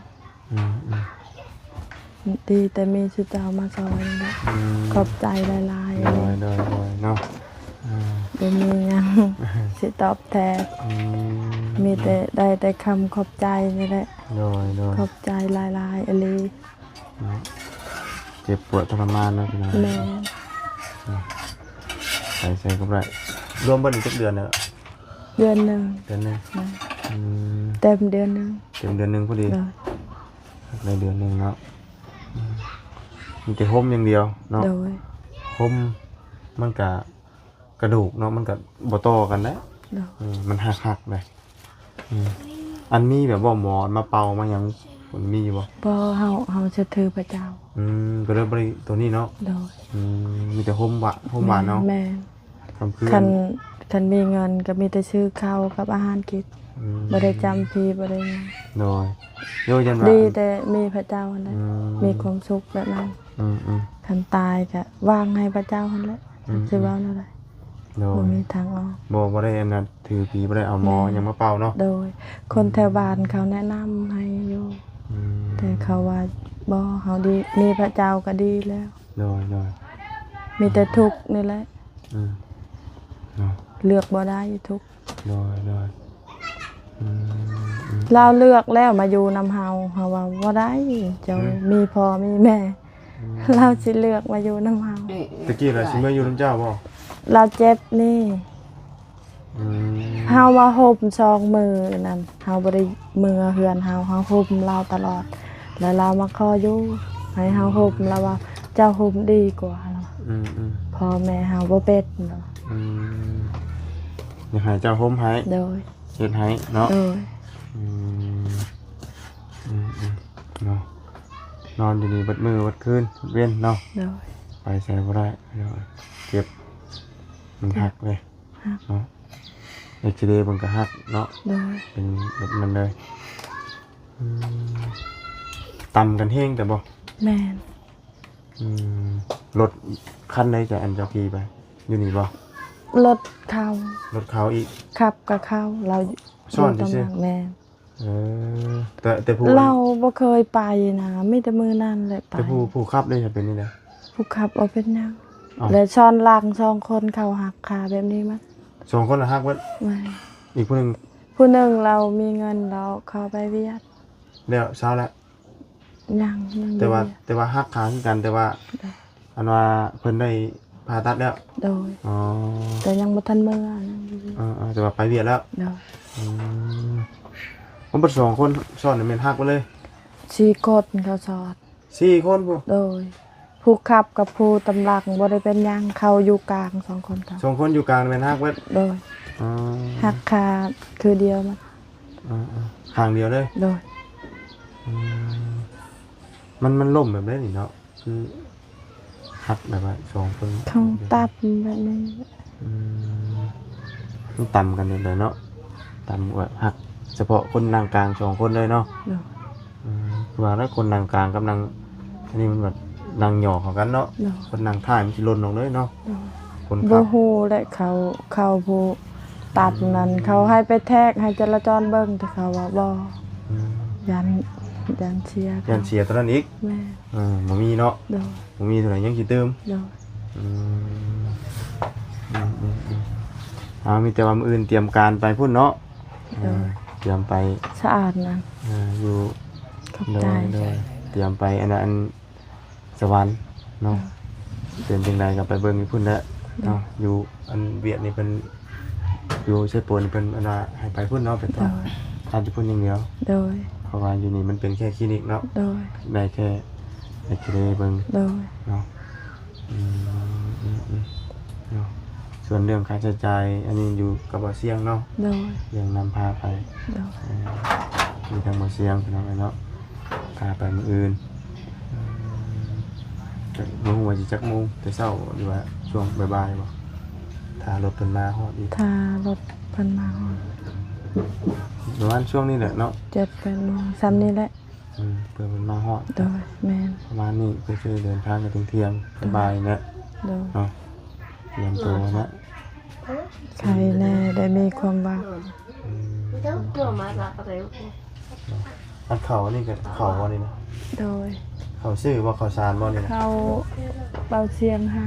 ອືມໆ ດີແຕ່ມີຊຸເຈົ້າມາຊ່ອຍນີ້ແຫຼະ. ອືມ ຂອບໃຈຫຼາຍໆ. ໂດຍ ໂດຍ ໂດຍ ເນາະ. ອ່າ ບໍ່ມີຫຍັງຊິຕອບແທນ. ອືມ ມີແຕ່ ໄດ້ແຕ່ຄຳຂອບໃຈນີ້ແຫຼະ. ໂດຍ ໂດຍ ຂອບໃຈຫຼາຍໆອີ່ຫຼີ. ເນາະ ເຈັບປວດທໍລະມານເນາະ ພີ່ນ້ອງ. ແມ່ນ. ເນາະ ໄປໃສກໍບໍ່ໄດ້. ລວມເບິດນີ້ຈັກເດືອນແລ້ວ? ເດືອນໜຶ່ງ. ເດືອນໜຶ່ງ. ແມ່ນ. ອືມ ເຕັມເດືອນໜຶ່ງ. ເຕັມເດືອນໜຶ່ງພໍດີ. ໂດຍ. ໄດ້ເດືອນໜຶ່ງເນາະ. ອືມ ມີແຕ່ຫົ່ມຢ່າງດຽວເນາະ. ໂດຍ. ຫົ່ມ ມັນກະ ກະດູກເນາະ ມັນກະບໍ່ຕໍ່ກັນແຫຼະ. ໂດຍ. ອືມ ມັນຫັກໆ ເດ້. ອືມ ອັນມີແບບວ່າໝໍມາເປົ່າມາຫຍັງ ມັນມີຢູ່ບໍ່? ບໍ່ ເຮົາ ເຮົາເຊື່ອຖືພະເຈົ້າ. ອືມ ກໍເລີຍບໍ່ໄດ້ໂຕນີ້ເນາະ. ໂດຍ. ອືມ ມີແຕ່ຫົ່ມຫວາ ຫົ່ມຫວານເອົາ. ແມ່ນ. ກາງຄືນ ຄັນ ຄັນມີເງິນກໍມີແຕ່ຊື້ເຂົ້າກັບອາຫານກິນ. ອືມ ບໍ່ໄດ້ຈຳຜີ ບໍ່ໄດ້ຫຍັງ. ໂດຍ. ໂດຍ ຢ້ານວ່າ ດີແຕ່ມີພະເຈົ້າຫັ້ນແຫຼະ. ອືມ ມີຄວາມສຸກແບບນັ້ນ. ອືມໆ ຄັນຕາຍກໍວາງໃຫ້ພະເຈົ້າຫັ້ນແຫຼະ. ອືມໆ ຊິເວົ້າແນວໃດ? ໂດຍ. ບໍ່ມີທາງອອກ. ບໍ່ ບໍ່ໄດ້ອັນນັ້ນ ຖືຜີ ບໍ່ໄດ້ເອົາໝໍ ແມ່ນ ຫຍັງມາເປົ່າເນາະ. ໂດຍ. ອືມ ຄົນແຖວບ້ານເຂົາແນະນຳໃຫ້ຢູ່. ອືມ ແຕ່ເຂົາວ່າ ບໍ່ ເຮົາດີ ມີພະເຈົ້າກໍດີແລ້ວ. ໂດຍ ໂດຍ. ມີແຕ່ທຸກນີ້ແຫຼະ. ອືມ ເນາະ ເລືອກບໍ່ໄດ້ ທຸກ. ໂດຍ ໂດຍ. ອືມ ອືມ ລາວເລືອກແລ້ວມາຢູ່ນຳເຮົາ ເຮົາວ່າບໍ່ໄດ້ ເຈົ້າ ອືມ ມີພໍ່ມີແມ່. ອືມ ລາວຊິເລືອກມາຢູ່ນຳເຮົາ. ຕະກີ້ລາວຊິເມືອຢູ່ນຳເຈົ້າບໍ່? ລາວເຈັບນີ້. ອືມ ເຮົາມາຫົ່ມສອງມື້ນັ້ນ ເຮົາບໍ່ໄດ້ເມືອເຮືອນເຮົາ ເຮົາຫົ່ມລາວຕະຫຼອດ ແລ້ວລາວມາຂໍຢູ່ໃຫ້ເຮົາຫົ່ມ. ອືມ ລາວວ່າ ເຈົ້າຫົ່ມດີກວ່າ. ອືມໆ ພໍ່ແມ່ເຮົາບໍ່ເປັນ. ອືມ ຢາກໃຫ້ເຈົ້າຫົ່ມໃຫ້. ໂດຍ. ເຮັດໃຫ້ເນາະ. ໂດຍ. ອືມ ອືມໆ ເນາະ ນອນຢູ່ນີ້ເບິດມື້ເບິດຄືນເວັນເນາະ. ໂດຍ. ໄປໃສບໍ່ໄດ້. ໂດຍ. ເຈັບ ມັນຫັກເດ້. ເນາະ ເອັກຊະເຣເບິ່ງກໍຫັກເນາະ. ໂດຍ. ເປັນແບບນັ້ນເລີຍ. ອືມ ຕຳກັນແຮງແຕ່ບໍ່? ແມ່ນ. ອືມ ລົດຄັນໃດຈະ ອັນເຈົ້າຂີ່ໄປ ຢູ່ນີ້ບໍ່? ລົດເຂົາ. ລົດເຂົາອີກ. ຂັບກໍເຂົາ ລາວ ຊ້ອນຊື່ໆ. ແມ່ນ. ເອີ ແຕ່ ແຕ່ຜູ້ ລາວບໍ່ເຄີຍໄປນະ ມີແຕ່ມື້ນັ້ນແຫຼະໄປ. ແຕ່ຜູ້ ຜູ້ຂັບເດ ເປັນຈັ່ງໃດ? ຜູ້ຂັບບໍ່ເປັນຫຍັງ. ເອົ້າ ແລະຊ້ອນຫຼັງສອງຄົນເຂົາຫັກຂາແບບນີ້ໝົດ. ສອງຄົນລະຫັກເບິດ? ແມ່ນ. ອີກຜູ້ໜຶ່ງ? ຜູ້ໜຶ່ງລາວມີເງິນ ລາວເຂົ້າໄປວຽກ. ແລ້ວເຊົາແລ້ວ? ຍັງ ຍັງ. ແຕ່ວ່າ ແຕ່ວ່າຫັກຂາຄືກັນ ແຕ່ວ່າ ໂດຍ ອັນວ່າເພິ່ນໄດ້ຜ່າຕັດແລ້ວ? ໂດຍ. ອໍ ແຕ່ຍັງບໍ່ທັນເມືອ. ເອີໆ ແຕ່ວ່າໄປວຽກແລ້ວ? ໂດຍ. ອືມ ມັນເບິດສອງຄົນຊ້ອນນີ້ແມ່ນຫັກເບິດເລີຍ? ສີ່ຄົນເຂົາຊ້ອນ. ສີ່ຄົນພຸ້ນ? ໂດຍ. ຜູ້ຂັບກັບຜູ້ຕຳຫຼັງບໍ່ໄດ້ເປັນຫຍັງ ເຂົາຢູ່ກາງສອງຄົນເຂົາ. ສອງຄົນຢູ່ກາງແມ່ນຫັກເບິດ? ໂດຍ. ອໍ ຫັກຂາຄືດຽວມັນ. ເອີໆ ຂ້າງດຽວເລີຍ? ໂດຍ. ອືມ ມັນ ມັນລົ້ມແບບໃດນີ້ເນາະ? ຄືຫັກແບບວ່າສອງຄົນ ຂອງຕັບແບບນີ້. ອືມ ມັນຕຳກັນແບບໃດເນາະ? ຕຳແບບຫັກສະເພາະຄົນນັ່ງກາງສອງຄົນເລີຍເນາະ? ໂດຍ. ອືມ ຄືວ່າແລ້ວ ຄົນນັ່ງກາງກັບນັ່ງ ອັນນີ້ມັນແບບນັ່ງຫຍໍ້ເຂົ້າກັນເນາະ. ໂດຍ. ຄົນນັ່ງທ້າຍມັນຊິຫຼົ່ນລົງເລີຍເນາະ. ໂດຍ. ຄົນຂັບ ບໍ່ຮູ້ແຫຼະ ເຂົາ ເຂົາຜູ້ຕັດນັ້ນ ອືມ ເຂົາໃຫ້ໄປແທກໃຫ້ຈະລາຈອນເບິ່ງ ແຕ່ເຂົາວ່າບໍ່. ອືມ ຢ້ານ ຢ້ານເສຍ ຢ້ານເສຍຕົວນັ້ນອີກ. ແມ່ນ. ເອີ ບໍ່ມີເນາະ. ໂດຍ. ບໍ່ມີເທົ່າໃດຍັງຊິຕື່ມ. ໂດຍ. ອືມ ອືມໆໆ ເອົາ ມີແຕ່ວ່າມື້ອື່ນຕຽມການໄປພຸ້ນເນາະ. ໂດຍ ເອີ ຕຽມໄປ ສະອາດນະ ເອີ ຢູ່ ຂອບໃຈ ໂດຍ ໂດຍ ຕຽມໄປອັນນັ້ນ ອັນ ສະຫວັນເນາະ. ເອີ ເປັນຈັ່ງໃດກໍໄປເບິ່ງຢູ່ພຸ້ນແຫຼະເນາະ. ໂດຍ ຢູ່ອັນຫວຽດນີ້ເພິ່ນ ຢູ່ໄຊໂປນເພິ່ນອັນວ່າໃຫ້ໄປພຸ້ນເນາະ ໄປຕອບ ໂດຍ ທານຢູ່ພຸ້ນຢ່າງດຽວ. ໂດຍ ເພາະວ່າຢູ່ນີ້ມັນເປັນແຄ່ຄລີນິກເນາະ. ໂດຍ ໄດ້ແຄ່ເອັກຊະເຣເບິ່ງ. ໂດຍ ເນາະ. ອືມ ອືມໆ ເນາະ. ສ່ວນເລື່ອງຄ່າໃຊ້ຈ່າຍ ອັນນີ້ຢູ່ກັບບ່າວຊຽງເນາະ. ໂດຍ ເລື່ອງນຳພາໄປ. ໂດຍ ເອີ ມີທາງບ່າວຊຽງ ພີ່ນ້ອງເອີຍເນາະ ພາໄປມື້ອື່ນ. ອືມ ຈັກ ບໍ່ຮູ້ວ່າຊິຈັກໂມງ ແຕ່ເຊົ້າບໍ່ ຫຼືວ່າຊ່ວງບ່າຍໆບໍ່? ຖ້າລົດເພິ່ນມາຮອດອີກ ຖ້າລົດເພິ່ນມາຮອດ ປະມານຊ່ວງນີ້ແຫຼະເນາະ ເຈັດແປດໂມງ ຊ່ຳນີ້ແຫຼະ. ອືມ ເພື່ອເພິ່ນມາຮອດ. ໂດຍ ແມ່ນ ປະມານນີ້ ເພື່ອຈະໄດ້ເດີນທາງກັນທ່ຽງໆ ໂດຍ ບ່າຍໆ ນີ້ແຫຼະ. ໂດຍ ເນາະ ຕຽມຕົວນະ ໄຄແດ່ ໄດ້ມີຄວາມຫວັງ. ອືມ ອັນເຂົ້າອັນນີ້ກໍເຂົ້າບໍ່ນີ້ນະ? ໂດຍ ເຂົ້າຊື້ບໍ່ ເຂົ້າສານບໍ່ນີ້ນະ? ເຂົ້າບ່າວຊຽງໃຫ້.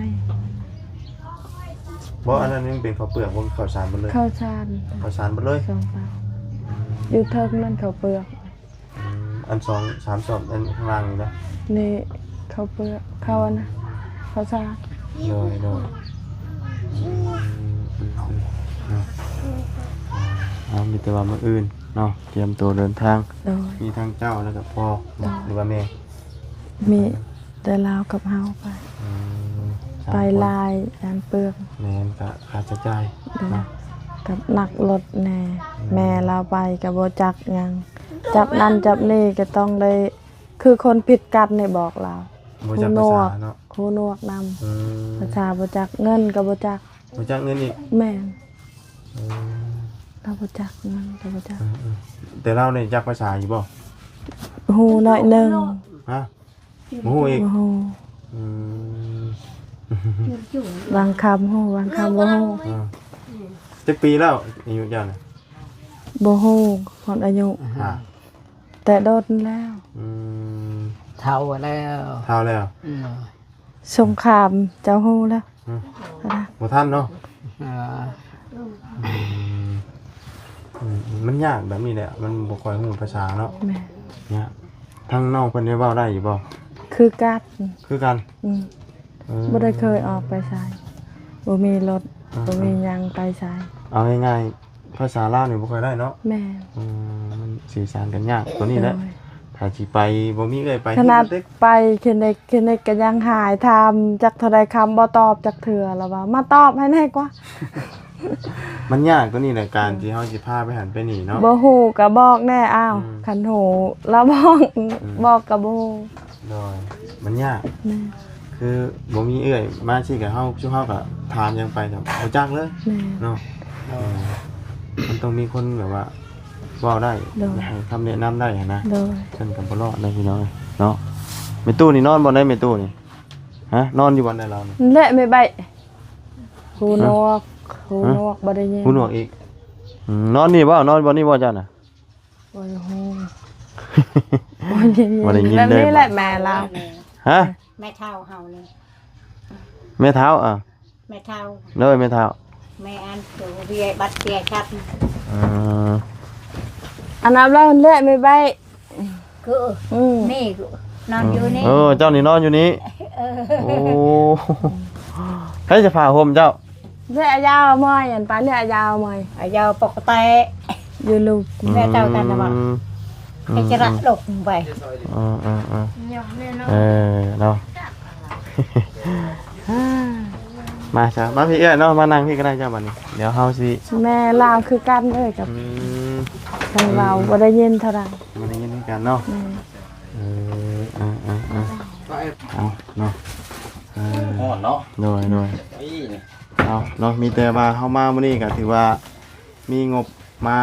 ບໍ່ ອັນນັ້ນຍັງເປັນເຂົ້າເປືອກບໍ່ ເຂົ້າສານໝົດເລີຍ? ເຂົ້າສານ ເຂົ້າສານໝົດເລີຍ ສອງເຂົ້າ. ອືມ ຢູ່ເທິງນັ້ນເຂົ້າເປືອກ. ອືມ ອັນສອງສາມສອບອັນຂ້າງລ່າງນີ້ນະ? ນີ້ເຂົ້າເປືອກ ເຂົ້າອັນນະ ເຂົ້າສານ. ໂດຍ ໂດຍ ອືມ ເນາະ. ເອົາ ມີແຕ່ວ່າມື້ອື່ນເນາະ ຕຽມຕົວເດີນທາງ. ໂດຍ ມີທັງເຈົ້າແລ້ວກໍພໍ່ ໂດຍ ຫຼືວ່າແມ່? ມີແຕ່ລາວກັບເຮົາໄປ. ອືມ ໄປຫຼາຍ ສາມຄົນ ຢ້ານເປືອງ. ແມ່ນ ກະຄ່າໃຊ້ຈ່າຍ. ໂດຍ ເນາະ ກັບນັກລົດແດ່. ອືມ ແມ່ລາວໄປກໍບໍ່ຈັກຫຍັງ ຈັບນັ້ນຈັບນີ້ກໍຕ້ອງໄດ້ ຄືຄົນຜິດກັນນີ້ບອກລາວ ບໍ່ຈັກພາສາເນາະ ຫູໜວກນຳ. ອືມ ພາສາບໍ່ຈັກ ເງິນກໍບໍ່ຈັກ. ບໍ່ຈັກເງິນອີກ? ແມ່ນ. ອືມ ລາວບໍ່ຈັກເງິນກໍບໍ່ຈັກ. ອືມໆ ແຕ່ລາວນີ້ຈັກພາສາຢູ່ບໍ່? ຫູໜ້ອຍໜຶ່ງ. ຮະ? ບໍ່ຮູ້ອີກ? ບໍ່ຮູ້. ອືມ ບາງຄຳຮູ້ ບາງຄຳບໍ່ຮູ້. ອ່າ ຈັກປີແລ້ວອາຍຸເຈົ້ານະ? ບໍ່ຮູ້ຮອດອາຍຸ. ອ່າ ແຕ່ດົນແລ້ວ. ອືມ ເຖົ້າແລ້ວ ເຖົ້າແລ້ວ. ອືມ ສົງຄາມເຈົ້າຮູ້ແລ້ວ. ຮະ? ບໍ່ທັນເນາະ. ອ່າ ອືມ ອືມ ມັນຍາກແບບນີ້ແຫຼະ ມັນບໍ່ຄ່ອຍຮູ້ພາສາເນາະ. ແມ່ນ ຍາກ. ທາງນ້ອງເພິ່ນໄດ້ເວົ້າໄດ້ຢູ່ບໍ່? ຄືກັນ ຄືກັນ. ອືມ ເອີ ບໍ່ໄດ້ເຄີຍອອກໄປໃສ ບໍ່ມີລົດ. ອ່າ ບໍ່ມີຫຍັງໄປໃສ. ເອົາງ່າຍໆ ພາສາລາວນີ້ບໍ່ຄ່ອຍໄດ້ເນາະ. ແມ່ນ. ອືມ ມັນສື່ສານກັນຍາກ ຕົວນີ້ແຫຼະ. ໂດຍ ຖ້າຊິໄປ ບໍ່ມີເອື້ອຍໄປ ຂະໜາດໄປຄລີນິກ ຄລີນິກກໍຍັງຫາຍ ຖາມຈັກເທົ່າໃດຄຳ ບໍ່ຕອບຈັກເທື່ອ ລະວ່າ ມາຕອບໃຫ້ແດ່ກວ່າ. ມັນຍາກຕົວນີ້ແຫຼະ ການທີ່ເຮົາຊິພາໄປຫັ້ນໄປນີ້ເນາະ. ບໍ່ຮູ້ກໍບອກແດ່. ອ້າວ ອືມ ຄັນຮູ້ລະບອກ. ອືມ ບອກກໍບໍ່ຮູ້. ໂດຍ ມັນຍາກ. ແມ່ນ. ຄືບໍ່ມີເອື້ອຍມາຊີ້ກໍເຮົາ ຊຸມເຮົາກໍຖາມຫຍັງໄປກໍບໍ່ຈັກເລີຍ. ແມ່ນ. ເນາະ. ເອີ ມັນຕ້ອງມີຄົນແບບວ່າເວົ້າໄດ້. ໂດຍ ໃຫ້ຄຳແນະນຳໄດ້ຫັ້ນນະ. ໂດຍ ຊັ້ນກໍບໍ່ລອດເລີຍພີ່ນ້ອງເນາະ. ແມ່ຕູ້ນີ້ນອນບ່ອນໃດ ແມ່ຕູ້ນີ້? ຮະ? ນອນຢູ່ບ່ອນໃດລາວນີ້? ແລະ ແມ່ໃບ. ຫູໜວກ ຫະ? ຫູໜວກ ບໍ່ໄດ້ຍິນ. ຫູໜວກອີກ. ອືມ ນອນນີ້ບໍ່? ນອນບ່ອນນີ້ບໍ່ເຈົ້ານະ? ບໍ່ຮູ້ ບໍ່ໄດ້ຍິນ ບໍ່ໄດ້ຍິນເລີຍ. ແບບນີ້ແຫຼະແມ່ລາວ. ຮະ? ແມ່ເຖົ້າເຮົານີ້. ແມ່ເຖົ້າ? ອ່າ ແມ່ເຖົ້າ. ໂດຍ ແມ່ເຖົ້າ. ແມ່ອັນໂຕເວຍບັດເວຍຊັບ. ເອີ ອັນນັ້ນແຫຼະ ແມ່ໃບ. ຄື ອືມ ນີ້ນອນຢູ່ນີ້. ເອີ ເຈົ້ານີ້ນອນຢູ່ນີ້. ເອີ ໂອ້ ໃຜຈະຜ້າຫົ່ມເຈົ້າ? ເລື່ອຍອາຍາວມອຍ ອັນປາເລື່ອຍອາຍາວມອຍ ອາຍາວປົກກະແຕ ຢູ່ລູກ ແມ່ເຈົ້າກັນນະວ່າ ອືມ ໄປຈະລະລົກໄປ. ເອີ ເອີ ເອີ ເອີເນາະ. ມາຊະ ມາພີ້ເອື້ອຍເນາະ ມານັ່ງພີ້ກໍໄດ້ເຈົ້າ. ບັດນີ້ດຽວເຮົາຊິ ແມ່ລາວຄືກັນເລີຍກັບ ອືມ ທາງລາວ ອືມ ບໍ່ໄດ້ຍິນເທົ່າໃດ ບໍ່ໄດ້ຍິນຄືກັນເນາະ. ແມ່ນ. ເອີ ເອີ ເອີ ເອີ ເອົາເນາະ. ເອີ ຮ້ອນເນາະ. ໂດຍ ໂດຍ. ເອົາເນາະ ມີແຕ່ວ່າເຮົາມາມື້ນີ້ກໍຖືວ່າມີງົບມາ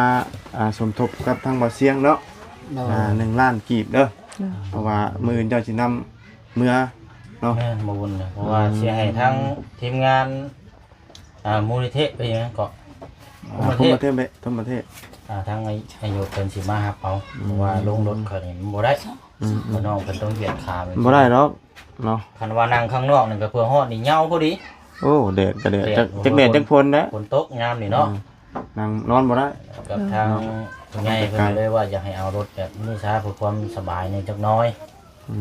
ອ່າ ສົມທົບກັບທາງບ່າວຊຽງເນາະ. ໂດຍ. ອ່າ ໜຶ່ງລ້ານກີບເດີ. ໂດຍ. ເພາະວ່າມື້ອື່ນເຈົ້າຊິນຳເມືອເນາະ. ແມ່ນ ບໍ່ບຸນ ເພາະວ່າ ອືມ ຊິໃຫ້ທາງທີມງານ ອ່າ ມູນນິທິ ໄປຫຍັງເກາະ ອ່າ ທຸມມະເທບ ທຸມມະເທບ ອ່າ ທາງອາຍຸເພິ່ນຊິມາຮັບເອົາ. ອືມ ເພາະວ່າລົງລົດຂ້ອຍນີ້ມັນບໍ່ໄດ້. ອືມ ເພາະນ້ອງເພິ່ນຕ້ອງຫຽດຂາ ມັນບໍ່ໄດ້ດອກ. ເນາະ ຄັນວ່ານັ່ງຂ້າງນອກນີ້ກໍເພື່ອຮ້ອນນີ້ເຫງົ້າພໍດີ. ໂອ້ ແດດກໍແດດ ແດດ ຈັກ ຈັກແດດຈັກຝົນນະ ຝົນຕົກຍາມນີ້ເນາະ ອືມ ນັ່ງນອນບໍ່ໄດ້ ກັບທາງ ເນາະ ຜູ້ໃຫຍ່ເພິ່ນກໍເລີຍວ່າຢາກໃຫ້ເອົາລົດແບບນີ້ຊະ ເພື່ອຄວາມສະບາຍແດ່ຈັກໜ້ອຍ. ອື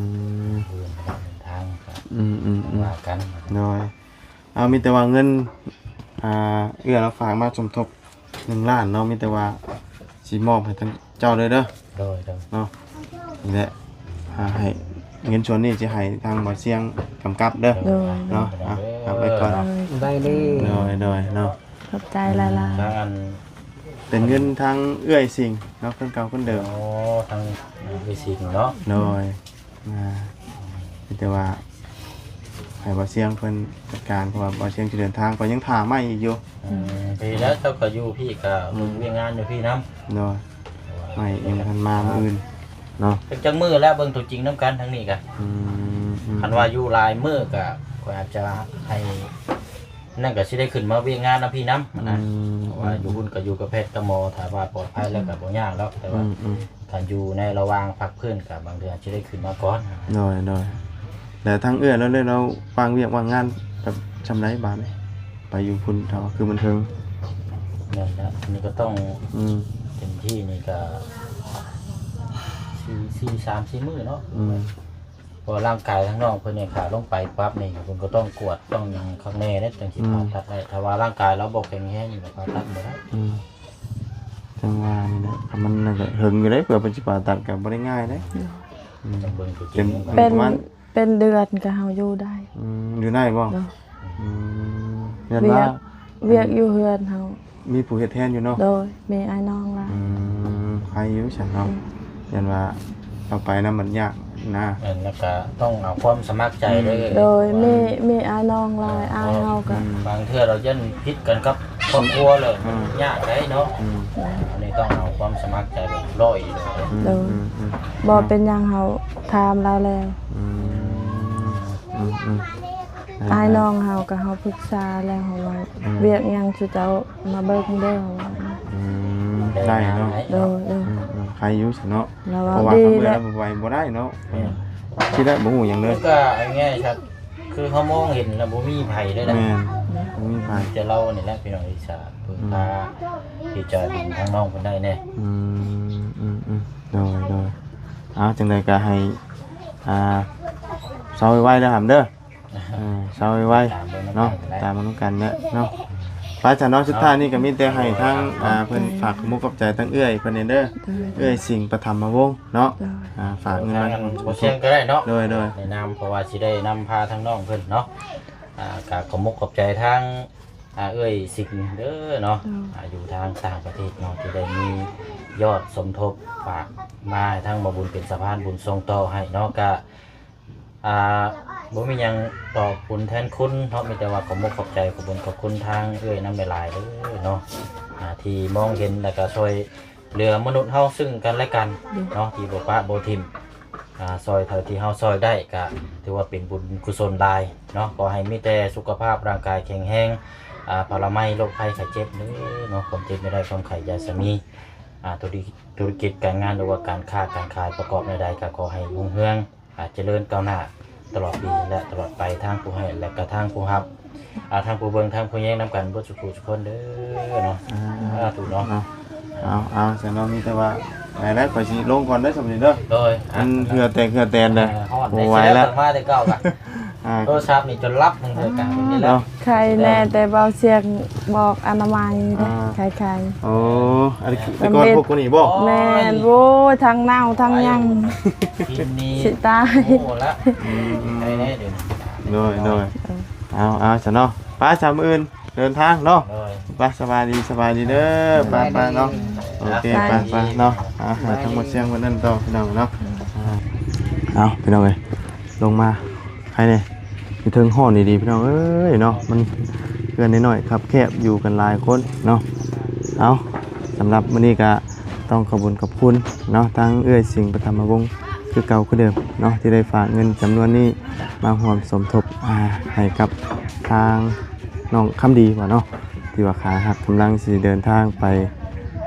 ມ ເດີນທາງກໍ ອືມໆໆ ວ່າກັນ ໂດຍ ເອົາ ມີແຕ່ວ່າເງິນ ອ່າ ເອື້ອລາວຝາກມາສົມທົບ ໜຶ່ງລ້ານເນາະ ມີແຕ່ວ່າຊິມອບໃຫ້ທາງເຈົ້າເລີຍເດີ ໂດຍໆ ເນາະ ນີ້ແຫຼະ ອ່າ ໃຫ້ເງິນສ່ວນນີ້ຊິໃຫ້ທາງບ່າວຊຽງກຳກັບເດີ ໂດຍ ເນາະ ອ່າ ຝາກໄວ້ກ່ອນ ໂດຍ ສະບາຍດີ ໂດຍໆ ເນາະ ຂອບໃຈຫຼາຍໆ ທາງອັນ ເປັນເງິນທາງເອື້ອຍສິງເນາະ ຄົນເກົ່າຄົນເດີມ ໂອ້ ທາງເອື້ອຍສິງເນາະ ໂດຍ ອ່າ ມີແຕ່ວ່າໃຫ້ບ່າວຊຽງເພິ່ນຈັດການ ເພາະວ່າບ່າວຊຽງຊິເດີນທາງໄປ ຍັງຖ້າໄມ້ອີກຢູ່ ອືມ ດີແລ້ວ ເຈົ້າກໍຢູ່ພີ້ກໍ ອືມ ວຽກງານຢູ່ພີ້ນຳ ໂດຍ ໄມ້ຍັງບໍ່ທັນມາມື້ອື່ນເນາະ ຈັກ ຈັກມື້ແລ້ວ ເບິ່ງຕົວຈິງນຳກັນທາງນີ້ກໍ ອືມ ຄັນວ່າຢູ່ຫຼາຍມື້ກໍຂ້ອຍອາດຈະໃຫ້ ນັ້ນກໍຊິໄດ້ຂຶ້ນມາວຽກງານນຳພີ້ນຳ ອືມ ນະ ເພາະວ່າຢູ່ພຸ້ນກໍຢູ່ກັບແພດກັບໝໍ ຖ້າວ່າປອດໄພແລ້ວກໍບໍ່ຍາກດອກ ແຕ່ວ່າ ອືມໆ ຄັນຢູ່ໃນລະຫວ່າງພັກຟື້ນກໍບາງເທື່ອຊິໄດ້ຂຶ້ນມາກ່ອນ ໂດຍໆ ແລ້ວທາງເອື້ອຍລາວເລີຍ ລາວວ່າງວຽກວ່າງງານແບບຊ່ຳໃດບາດນີ້ ໄປຢູ່ພຸ້ນ ຖ້າວ່າຄືມັນເຖິງ ແມ່ນແລ້ວ ອັນນີ້ກໍຕ້ອງ ອືມ ເຕັມທີ່ນີ້ກໍ ສີ່ ສີ່ ສາມສີ່ມື້ເນາະ ອືມ ເພາະວ່າຮ່າງກາຍທາງນ້ອງເພິ່ນນີ້ ຖ້າລົງໄປປັບນີ້ ເພິ່ນກໍຕ້ອງກວດ ຕ້ອງຫຍັງຄັກແນ່ເດ້ ຈັ່ງຊິ ອືມ ຜ່າຕັດໄດ້ ຖ້າວ່າຮ່າງກາຍລາວບໍ່ແຂງແຮງນີ້ ກໍຜ່າຕັດບໍ່ໄດ້ ອືມ ຈັ່ງວ່ານີ້ແຫຼະ ຖ້າມັນນັ້ນກໍເຖິງຢູ່ເດ້ ເພື່ອເພິ່ນຊິຜ່າຕັດກໍບໍ່ໄດ້ງ່າຍເດ້ ອືມ ຕ້ອງເບິ່ງຕົວຈິງ ເປັນ ປະມານ ເປັນເດືອນກໍເຮົາຢູ່ໄດ້ ອືມ ຢູ່ໄດ້ບໍ່? ໂດຍ ອືມ ແມ່ນວ່າ ວຽກ ວຽກຢູ່ເຮືອນເຮົາ ມີຜູ້ເຮັດແທນຢູ່ເນາະ ໂດຍ ມີອ້າຍນ້ອງຫຼາຍ ອືມ ໃຄຢູ່ຊັ້ນເນາະ ອືມ ຢ້ານວ່າເຮົາໄປນຳມັນຍາກນະ ແມ່ນ ແລ້ວກໍຕ້ອງເອົາຄວາມສະໝັກໃຈເດີ ອືມ ໂດຍ ມີ ມີອ້າຍນ້ອງຫຼາຍ ເອີ ອ້າຍເຮົາກໍ ອືມ ບາງເທື່ອລາວຢ້ານຜິດກັນກັບຄອບຄົວເລີຍ ອືມ ມັນຍາກໄດ໋ເນາະ ອືມ ອັນນີ້ຕ້ອງເອົາຄວາມສະໝັກໃຈແບບຮ້ອຍເລີຍ ອືມ ໂດຍ ອືມ ອືມ ບໍ່ເປັນຫຍັງ ເຮົາຖາມລາວແລ້ວ ອືມ ອືມ ອືມ ອ້າຍນ້ອງເຮົາກໍເຮົາປຶກສາແລ້ວ ເຮົາວ່າ ອືມ ວຽກຫຍັງຊຸເຈົ້າມາເບິ່ງເດີ ອືມ ໄດ້ເນາະ ໂດຍ ໂດຍ ອືມ ອືມ ໃຄຢູ່ຊັ້ນເນາະ ລາວວ່າ ເພາະວ່າ ດີ ຄັນເມື່ອຍແລ້ວ ລາວໄປບໍ່ໄດ້ເນາະ ແມ່ນ ຊິໄດ້ບໍ່ຮູ້ຫຍັງເລີຍ ມັນກໍງ່າຍໆ ຄືເຮົາມອງເຫັນແລ້ວບໍ່ມີໃຜເລີຍນະ ແມ່ນ ບໍ່ມີໃຜ ມີແຕ່ລາວນີ້ແຫຼະ ພີ່ນ້ອງ ທີ່ຈະເພິ່ງພາ ອືມ ທີ່ຈະເປັນທາງນ້ອງເພິ່ນໄດ້ແດ່ ອືມ ອືມ ອືມ ໂດຍ ໂດຍ ເອົາ ຈັ່ງໃດກໍໃຫ້ ອ່າ ເຊົາໄວໆເດີຫຳເດີ ເອີ ເຊົາໄວໆເນາະ ຕາມມານຳກັນແຫຼະເນາະ ໄປຊັ້ນເນາະ ສຸດທ້າຍນີ້ກໍມີແຕ່ໃຫ້ທາງ ອ່າ ເພິ່ນຝາກຂອບມຸກຂອບໃຈທາງເອື້ອຍເພິ່ນແດ່ເດີ ໂດຍ ເອື້ອຍສິງປະຖຳມະວົງເນາະ ໂດຍ ອ່າ ຝາກເງິນມາ ທາງອັນ ໃຫ້ ບໍ່ຊຽງກໍໄດ້ເນາະ ໂດຍ ໂດຍ ໃນນາມ ເພາະວ່າຊິໄດ້ນຳພາທາງນ້ອງເພິ່ນເນາະ ອ່າ ກໍຂອບມຸກຂອບໃຈທາງ ອ່າ ເອື້ອຍສິງເດີເນາະ ໂດຍ ອ່າ ຢູ່ທາງຕ່າງປະເທດເນາະ ທີ່ໄດ້ມີຍອດສົມທົບຝາກມາໃຫ້ທາງບ່າວບຸນເປັນສະພານບຸນສົ່ງຕໍ່ໃຫ້ເນາະ ກະ ອ່າ ບໍ່ມີຫຍັງຕອບບຸນແທນຄຸນເນາະ ມີແຕ່ວ່າຂອບມຸກຂອບໃຈ ຂອບບຸນຂອບຄຸນທາງເອື້ອຍນຳຫຼາຍໆເດີເນາະ ອ່າ ທີ່ມອງເຫັນ ແລ້ວກະຊ່ວຍເຫຼືອມະນຸດເຮົາຊຶ່ງກັນແລະກັນ ໂດຍ ເນາະ ທີ່ບໍ່ປະບໍ່ຖິ້ມ ອ່າ ຊ່ອຍເທົ່າທີ່ເຮົາຊ່ອຍໄດ້ ກະຖືວ່າເປັນບຸນກຸສົນຫຼາຍເນາະ ຂໍໃຫ້ມີແຕ່ສຸຂະພາບຮ່າງກາຍແຂງແຮງ ອ່າ ພະລາໄມໂລກໄພໄຂ້ເຈັບເດີເນາະ ຄວາມເຈັບຢ່າໄດ້ ຄວາມໄຂ້ຢ່າສະມີ ອ່າ ທຸລະກິດ ທຸລະກິດການງານ ຫຼືວ່າການຄ້າການຂາຍ ປະກອບແນວໃດກໍຂໍໃຫ້ຮຸ່ງເຮືອງ ອ່າ ຈະເລີນກ້າວໜ້າຕະຫຼອດປີ ແລະ ຕະຫຼອດໄປ ທາງຜູ້ໃຫ້ ແລະ ກະທາງຜູ້ຮັບ ອ່າ ທາງຜູ້ເບິ່ງ ທາງຜູ້ແຍງນຳກັນເບິດສູ່ຜູ້ສູ່ຄົນເດີເນາະ ອ່າ ສາທຸເນາະ ເອົາ ເອົາ ຊັ້ນເນາະ ມີແຕ່ວ່າໄປແລ້ວ ຂ້ອຍຊິລົງກ່ອນເດີ ສຳນີ້ເດີ ໂດຍ ມັນເຫື່ອແຕກເຫື່ອແຕນແລ້ວ ເອີ ຮ້ອນ ບໍ່ໄຫວແລ້ວ ມາແຕ່ເກົ່າກະ ອ່າ ໂທລະສັບນີ້ຈົນຫຼັບ ບາງເທື່ອກະເປັນນີ້ແຫຼະ ເນາະ ໄຂ້ແນ່ ແຕ່ເບົາສຽງບອກອະນາໄມເດ້ ອ່າ ໄຂ້ໆ ໂອ້ ອັນນີ້ຄືແຕ່ກ່ອນ ເປັນເມັດ ພວກນີ້ບໍ່? ໂອ້ຍ ແມ່ນ ໂອ້ຍ ທັງເນົ່າທັງຫຍັງ ກິນນີ້ ຊິຕາຍ ໂອ້ລະ ອືມ ໄຂ້ແນ່ເດີ ໂດຍ ໂດຍ ເອີ ເອົາ ເອົາ ຊັ້ນເນາະ ໄປ ສາມມື້ອື່ນເດີນທາງເນາະ ໂດຍ ໄປ ສະບາຍດີ ສະບາຍດີເດີ ໄປ ໄປເນາະ ໂອເຄ ໄປ ໄປເນາະ ອ່າ ໃຫ້ທາງໝົດສຽງເພິ່ນນັ້ນຕໍ່ ພີ່ນ້ອງເນາະ ອ່າ ເອົາ ພີ່ນ້ອງເອີຍ ລົງມາ ໃຄແນ່ ຢູ່ເທິງຮ້ອນດີໆ ພີ່ນ້ອງເອີຍເນາະ ມັນເຮືອນນ້ອຍໆ ຄັບແຄບ ຢູ່ກັນຫຼາຍຄົນເນາະ ເອົາ ສຳລັບມື້ນີ້ກະຕ້ອງຂອບບຸນຂອບຄຸນເນາະ ທາງເອື້ອຍສິງປະຖຳມະວົງ ຄືເກົ່າຄືເດີມເນາະ ທີ່ໄດ້ຝາກເງິນຈຳນວນນີ້ມາຮ່ວມສົມທົບ ອ່າ ໃຫ້ກັບທາງນ້ອງຄຳດີວ່າເນາະ ທີ່ວ່າຂາຫັກ ກຳລັງຊິເດີນທາງໄປ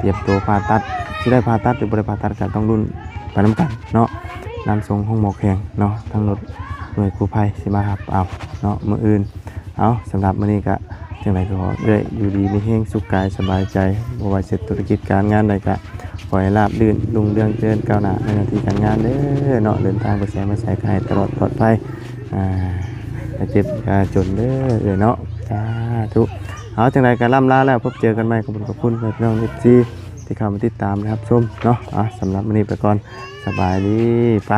ຕຽມຕົວຜ່າຕັດ ຊິໄດ້ຜ່າຕັດ ຫຼື ບໍ່ໄດ້ຜ່າຕັດ ກະຕ້ອງລຸ້ນໄປນຳກັນເນາະ ນຳສົ່ງໂຮງໝໍແຂວງເນາະ ທັງລົດ ໜ່ວຍກູ້ໄພຊິມາຮັບເອົາເນາະມື້ອື່ນ. ເອົາ ສຳລັບມື້ນີ້ກະຈັ່ງໃດກໍຂໍເອື້ອຍຢູ່ດີມີແຮງ ສຸກກາຍສະບາຍໃຈ, ບໍ່ວ່າຈະທຸລະກິດການງານໃດກະຂໍໃຫ້ລາບລື່ນ ຮຸ່ງເຮືອງຈະເລີນກ້າວໜ້າໃນໜ້າທີ່ການງານເດີເນາະ. ເດີນທາງໄປໃສມາໃສກະໃຫ້ຕະຫຼອດປອດໄພ ອ່າ ຢ່າເຈັບຢ່າຈົນເດີເອື້ອຍເນາະ. ສາທຸ. ເອົາ ຈັ່ງໃດກະລ່ຳລາແລ້ວ ພົບເຈີກັນໃໝ່. ຂອບຄຸນ ຂອບຄຸນພີ່ນ້ອງເອັຟຊີທີ່ເຂົ້າມາຕິດຕາມ ແລະ ຮັບຊົມເນາະ. ເອົາ ສຳລັບມື້ນີ້ໄປກ່ອນ ສະບາຍດີ ໄປ.